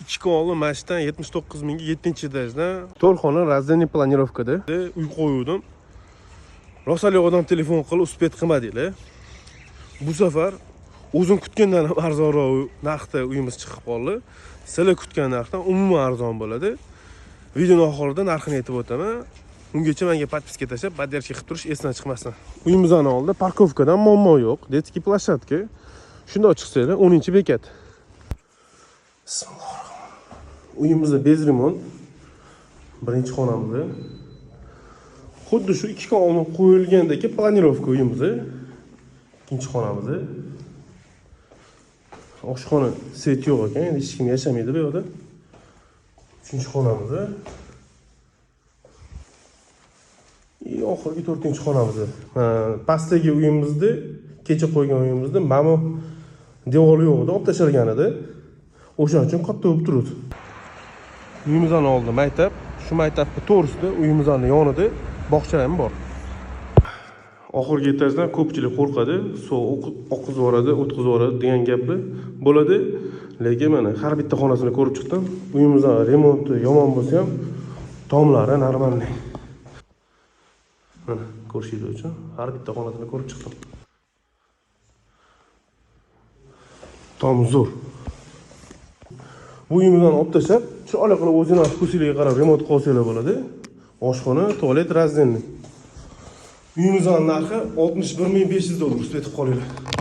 2 kun oldin mana shu yerdan 79 mingga 7-etajdan 4 xona раздельный планировка da uy qo'yuvdim. Rosalik odam telefon qilib успеть qilmadinglar. Bu safar o'zim kutgandan ham arzonroq narxda uyimiz chiqib qoldi. Sizlar kutgan narxdan umuman arzon bo'ladi. Videoni oxirida narxini aytib o'taman. Ungacha menga подписка tashlab, поддержка qilib turish esdan chiqmasin. Uyimizni oldida парковка dan muammo yo'q. Детский площадка. Shundoq chiqsanglar 10-bekat. Bismillahirrohmanirrohim. Uyimizda без ремонт. Birinchi xonamizda. Xuddi shu 2 kun oldin qo'yilgandagi планировка uyimizda. Ikkinchi xonamizda. Oshxona свет yo'q ekan, endi hech kim yashamaydi bu yerda. Uchinchi xonamizda. И oxirgi to'rtinchi xonamizda. Pastdagi uyimizda, kecha qo'ygan uyimizda mana bu devori yo'q edi, olib tashalgan edi. O'shaning uchun katta bo'lib turadi. Uyimizni oldida maktab, shu maktabni to'g'risida uyimizni yonida bog'cha ham bor. Oxirgi etajdan ko'pchilik qo'rqadi, suv oqizib yuboradi, o'tkazib yuboradi degan gaplar bo'ladi. Lekin mana har bitta xonasini ko'rib chiqdim. Uyimizni remonti yomon bo'lsa ham, tomlari нормальный. Mana ko'rishingiz uchun har bitta xonasini ko'rib chiqdim. Tom zo'r. Bu uyimizni olib tashlab, chiroyli qilib o'zinglar вкус inglarga qarab remont qilib olsanglar bo'ladi. Oshxona, tualet раздельный. Uyimizni narxi 61 500 dollar, успеть qilib qolinglar.